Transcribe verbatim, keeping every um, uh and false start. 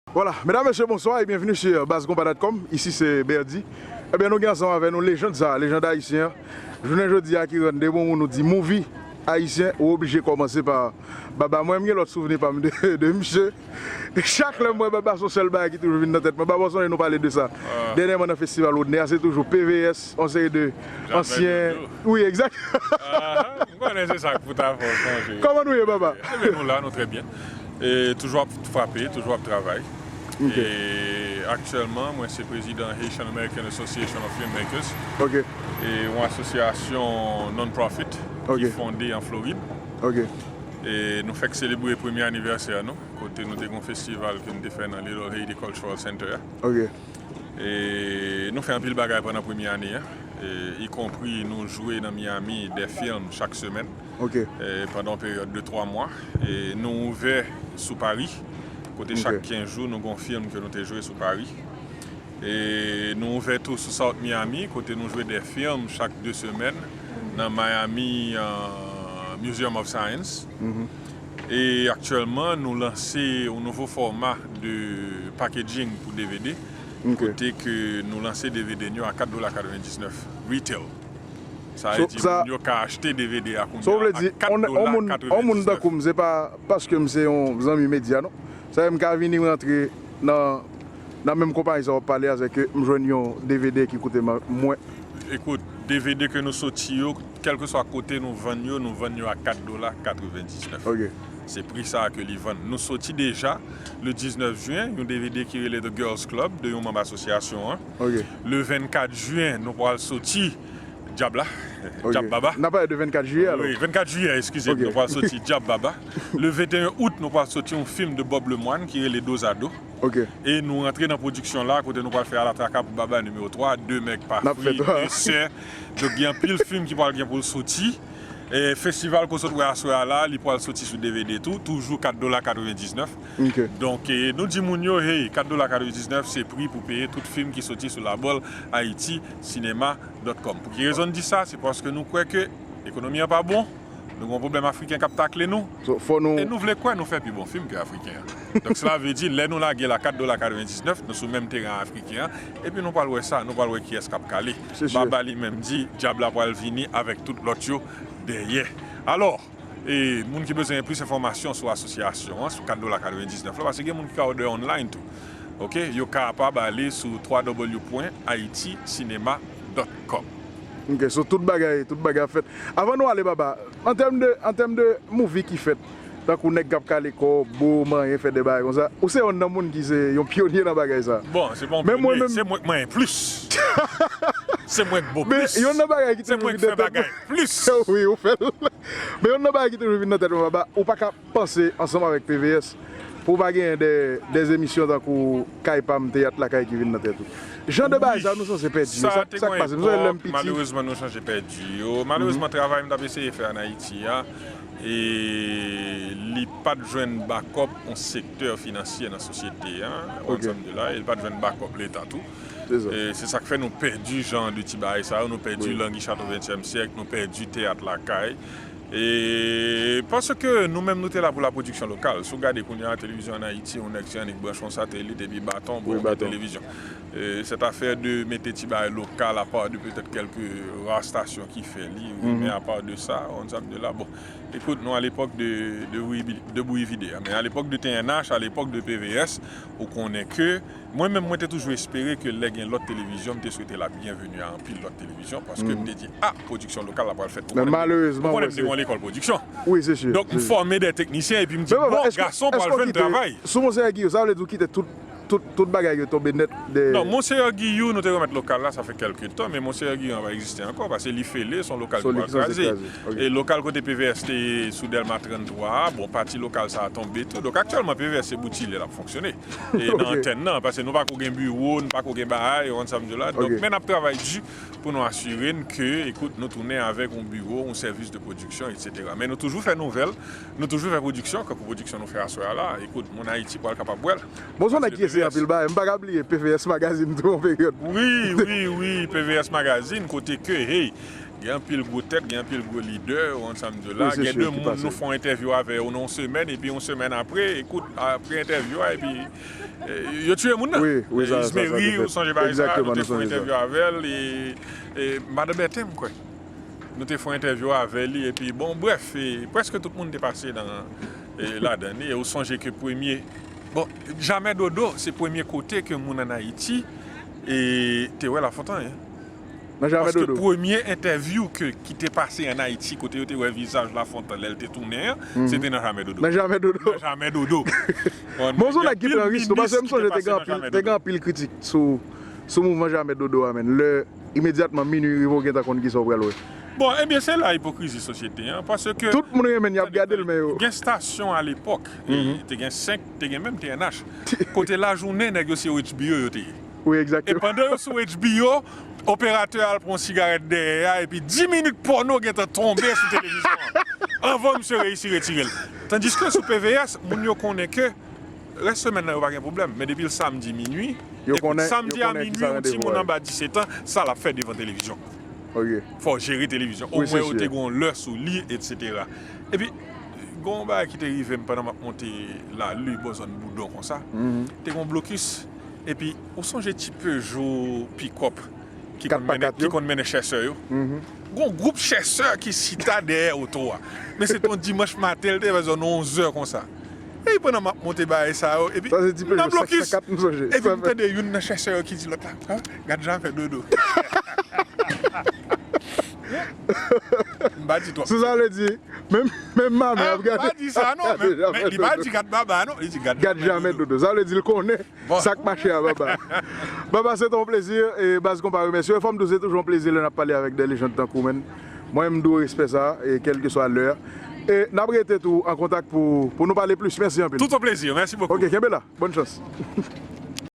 Voilà, medam, mesye, bonswa e byenvini sou baz konpa dot com. Isi se Berdy. Ebyen, nou gen ansanm avè nou lejand sa, lejand ayisyen an. Jounen jodi a ki rann de bon moun ou di movie ayisyen, ou oblije kòmanse pa Baba. Mwen, m gen lòt souvni pa m de, de misye. Chak lè m wè Baba, se yon sèl bagay ki toujou vin nan tèt mwen. Baba, w sonje nou pale de sa dènyèman nan festival Rodney a, se toujou P V S, yon seri de ansyen. Wi, egzak. M konnen se sa k pou ta fè w sonje. Kòman nou ye, Baba? Ebyen, nou la, nou trè byen. E toujou ap frape, toujou ap travay. E aktyèlman, mwen se prezidan Haitian American Association of Filmmakers. E yon asosyasyon non-profit ki fonde an Florid. E nou fèk selebre premye anivèsè nou, kote nou te gen yon festival ke nou te fè nan Little Haiti Cultural Center a. E nou fè anpil bagay pandan premye ane a, e, ikonpri nou jwe nan Miami de fim chak semèn, e, pandan yon peryòd de twa mwa. E nou ouvè sou Paris, kote chak kenz jou nou gen yon fim ke nou te jwe sou Paris. E nou ouvè tou sou South Miami, kote nou jwe de fim chak de semèn nan Miami, euh, Museum of Science. E aktyèlman, nou lanse yon nouvo fòma de packaging pou D V D, kote ke nou lanse D V D nou yo a kat dola katrevendiznèf retail. Sa vle di moun yo ka achte D V D a kounye a a kat dola katrevendiznèf. Yon moun tankou m, se pa paske m se yon zanmi medya, non. Sa vle m ka vini rantre nan, nan menm konpayi sa w ap pale a, se ke m jwenn yon D V D ki koute mwen. Ekout, D V D ke nou soti yo, kèlkeswa kote nou vann yo, nou vann yo a kat dola katrevendiznèf. Se pri sa a ke li vann. Nou soti deja le diznèf jen, yon D V D ki rele The Girls Club, de yon manm asosyasyon an. Le vennkat jen, nou pral soti Dyab la. Dyab Baba. N ap pale de vennkat jiyè, alò. Wi, vennkat jiyè, eskize m, nou pral soti Dyab Baba. Le venteyen out, nou pral soti yon fim de Bob Lemoine ki rele Dozado. E nou rantre nan pwodiksyon la, kote nou pral fè Alatraka pou Baba nimewo twa, De Mèg Pa Fri, De Sè. Donk, gen anpil fim ki pral gen pou l soti. E festival ke w sot wè aswè a la, li pral soti sou D V D tou, toujou kat dola katrevendiznèf. Donk, e, nou di moun yo, hey, kat dola katrevendiznèf, se pri pou peye tout fim ki soti sou labòl Haiti Cinema dot com. Pou ki rezon n di sa? Se paske nou kwè ke ekonomi an pa bon, nou gen yon pwoblèm Afriken k ap takle nou, e nou vle kwè nou fè pi bon fim ke Afriken an. Donk, sela vle di, lè nou lage l a kat dola katrevendiznèf, nou sou menm teren a Afriken an, epi nou pral wè sa, nou pral wè kiyès k ap kale. Baba li menm di, dyab la pral vini avèk tout lòt yo dèyè. Alò, e moun ki bezwen plis enfòmasyon sou asosyasyon an, sou kat dola katrevendiznèf la, paske gen moun ki ka òdè online tou. Oke, yo kapab ale sou twa w w w pwen haiti cinema dot com. Oke, so tout bagay, tout bagay ap fèt. Avan nou ale, Baba, an tèm de, an tèm de movie ki fèt, tankou nèg k ap kale kò, bo, manyen, fè de bagay konsa, ou se yonn nan moun ki se yon pyonye nan bagay sa. Bon, se pa yon pyonye, se mwen k manyen plis. Se mwen k bo plis. Men yonn nan bagay ki toujou vin nan tèt mwen. Wi, ou fè l. Men yonn nan bagay ki toujou vin nan tèt mwen, Baba, ou pa ka panse ansanm avèk P V S pou w pa genyen de, de emisyon tankou Kay Pa M, Teyat Lakay ki vin nan tèt ou. Jan de bagay sa, nou sanse pèdi yo. Sa, sa k pase? M sonje lè m piti. Malerezman, nou chanje pèdi yo. Malerezman, travay m t ap eseye fè ann Ayiti a, e li pa t jwenn bakòp yon sektè finansye nan sosyete a, ou konprann sa m di w la, e li pa t jwenn bakòp Leta tou. E se sa k fè nou pèdi jan de ti bagay sa yo, nou pèdi Langi Chato ventyèm syèk, nou pèdi Teyat Lakay. E paske nou menm, nou te la pou la pwodiksyon lokal. Si w gade kounye a, televizyon ann Ayiti, yon nèg se annik branche yon satelit epi baton, bon, gen televizyon. E cette affaire de mete ti bagay lokal, apa de petèt kèlke ra stasyon ki fè li, wi, men apa de sa, on sa de la, bon. Ekout, nou a lepòk de, de Bouyi, de Bouyi Vide a, men a lepòk de T N H, a lepòk de P V S, ou konnen ke mwen menm, mwen te toujou espere ke lè gen lòt televizyon, m te swete la byenveni a anpil lòt televizyon, paske m te di, a, pwodiksyon lokal la pral fèt. Ou konnen m te, ou konnen m te gen yon lekòl pwodiksyon. Donk, m fòme de teknisyen, epi m di, bon, gason pral jwenn travay. Sou Monseyè Giyou, sa vle di w kite tout, tout, tout bagay yo tonbe nèt de... Non, Monseyè Giyou, nou te remèt lokal la, sa fè kèlke tan, men Monseyè Giyou an pa egziste ankò, paske li fele, se yon lokal ki pral kraze. E lokal kote P V S te ye sou Dèlma tranntwa a, bon, pati lokal sa a tonbe tou. Donk, aktyèlman, P V S se bout chile l ap fonksyone. E nan antèn nan, paske nou pa ko gen biwo, nou pa ko gen bagay, ou konn sa m di w la. Donk, men n ap travay di pou nou asire n ke, ekout, nou tounen avèk yon biwo, yon sèvis de pwodiksyon, etsetera. Men nou toujou fè nouvèl, nou toujou fè pwodiksyon, kankou pwodiksyon nou fè aswè a la. Ekout, moun Ayiti pral kapab wè l. Bon, se yon nèg ki eseye anpil bagay. M pa ka bliye P V S Magazine tou, yon peryòd. Wi, wi, wi, P V S Magazine, kote ke, hey, Gen anpil gwo tèt, gen anpil gwo lidè, ou konn sa m di w la. Gen de moun nou fè yon entèvyou avè yo nan yon semèn, epi yon semèn apre, ekout, apre entèvyou a, epi eh, yo tiye moun nan. Ismeri, ou sonje bagay sa, nou te fè yon entèvyou avè l, e, e Madan Bèten, m kwè. Nou te fè yon entèvyou avè li, epi bon, brèf, e, prèske tout moun te pase nan e, ladan li, e ou sonje ke premye, bon, Jamè Dodo, se premye kote ke moun ann Ayiti e, te wè Lafontan, hein. Nan Jamè Dodo. Paske premye entèvyou ke, ki te pase ann Ayiti, kote yo te wè vizaj Lafontan lè l te tounen an, se te nan Jamè Dodo. Nan Jamè Dodo. Nan Jamè Dodo. Bon, se yon nèg ki pran risk tou, paske m sonje te gen anpil, te gen anpil kritik sou, sou mouvman Jamè Dodo a, menn. Lè imedyatman minui rive, ou gentan konn kisa w pral wè. Bon, ebyen, se la ipokrizi sosyete an, paske tout moun renmen l, y ap gade l, men yo. Gen estasyon alepòk, e, te gen senk, te gen menm T N H, kote lajounen nèg yo se H B O yo te ye. Wi, egzakteman. E pandan yo sou H B O, operatè a al pran yon sigarèt dèyè a, epi dis minit pòno gentan tonbe sou televizyon an, anvan misye reyisi retire l. Tandiske sou P V S, moun yo konnen ke rès semèn nan yo pa gen pwoblèm, men depi l samdi minui, ekout, samdi a minui, yon timoun anba disetan, sa l ap fè devan televizyon? Fò w jere televizyon. Omwen ou te gen yon lè sou li, etsetera. Epi, gen yon bagay ki te rive m pandan m ap monte Lali, bò zòn Boudon konsa. Te gen yon blokis. Epi, ou sonje ti Peugeot pick-up ki konn mennen, ki konn mennen chèsè yo? Gen yon gwoup chèsè ki chita dèyè oto a. Men se te yon dimanch maten, l te fè zòn onz è konsa. Epi pandan m ap monte bagay sa yo, epi m nan blokis. Epi m tande youn nan chèsè yo ki di lòt la, "Ah, gad Jamè Dodo." M pa di twòp. Sou sa vle di, menm, menm Mamè ap gade. M pa di sa non, men, men li pa di gad Baba non, li di gad Jamè Dodo. Sa vle di l konnen sa k mache a Baba. Baba, se te yon plezi, e baz konpa remèsye w. Fò m di w, se toujou yon plezi lè n ap pale avèk de lejann tankou w, menn. Mwen, m di w respè sa, e kèlkeswa lè a. E n ap rete tou an kontak pou, pou nou pale plis. Mèsi anpil. Tout un plaisir. Merci beaucoup. Ok, kenbe la. Bòn chans.